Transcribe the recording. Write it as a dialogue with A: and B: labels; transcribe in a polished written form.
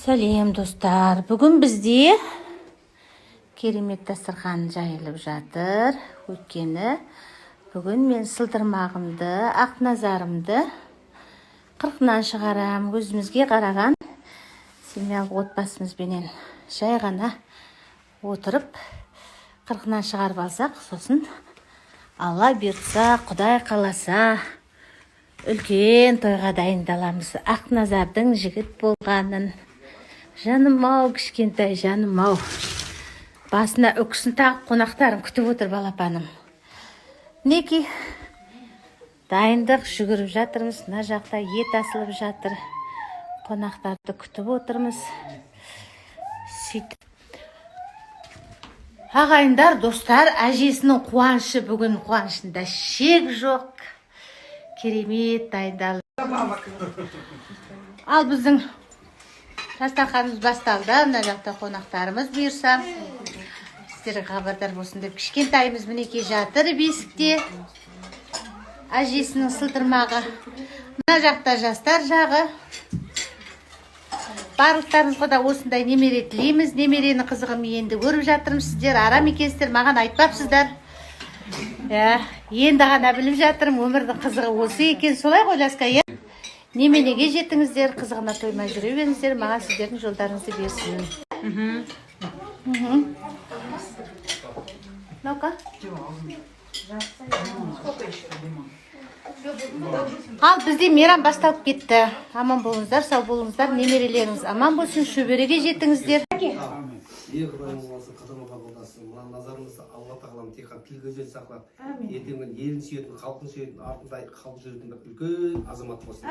A: Сәлем, достар! Бүгін бізде керемет дастархан жайылып жатыр, өйткені бүгін мен сылдырмағымды, Ақназарымды қырқынан шығарам. Өзімізге қараған семьялық отбасымызбенен жай ғана отырып қырқынан шығарып алсақ, сосын, Алла бұйыртса, Құдай қаласа, үлкен тойға дайындаламыз. Ақназардың жігіт болғанын, жаным ау, кішкентай жаным ау, басына үкісін тағып, қонақтарын күтіп отыр балапаным. Мінекей, дайындық жүгіріп жатырмыз. Мына жақта ет асылып жатыр, қонақтарды күтіп отырмыз. Сөйтіп, ағайындар, достар, әжесінің қуанышы, бүгін қуанышында шек жоқ. Керемет дайындалып, ал біздің дастарханымыз басталды. Мына жақта қонақтарымыз. Бұйырса, сіздерге хабардар болсын деп. Кішкентайымыз, мінекей, жатыр бесікте, әжесінің сылдырмағы. Мына жақта жастар жағы. Барлықтарыңызға да осындай немере тілейміз. Немеренің қызығын мен енді көріп жатырмын. Сіздер арам екенсіздер, маған айтпапсыздар, иә. Енді ғана біліп жатырмын, өмірдің қызығы осы екен. Солай ғой, Ляска, иә? Неменеге жетіңіздер, қызығына тоймай жүре беріңіздер. Маған сіздердің жолдарыңызды берсін. Ну-ка.
B: Сколько еще лимон?
A: Ал бізде мейрам басталып кетті. Аман болыңыздар, сау болыңыздар, немерелеріңіз аман болсын, шөбереге жетіңіздер.
C: Е, Құдайым болсын, қызыма қабылдасын. Мына Назарымызды Алла тағалам тек қана тіл көзден сақтап, ертеңгі елін сүйетін, халқын сүйетін, артында қалып жүретін бір үлкен азамат болсын.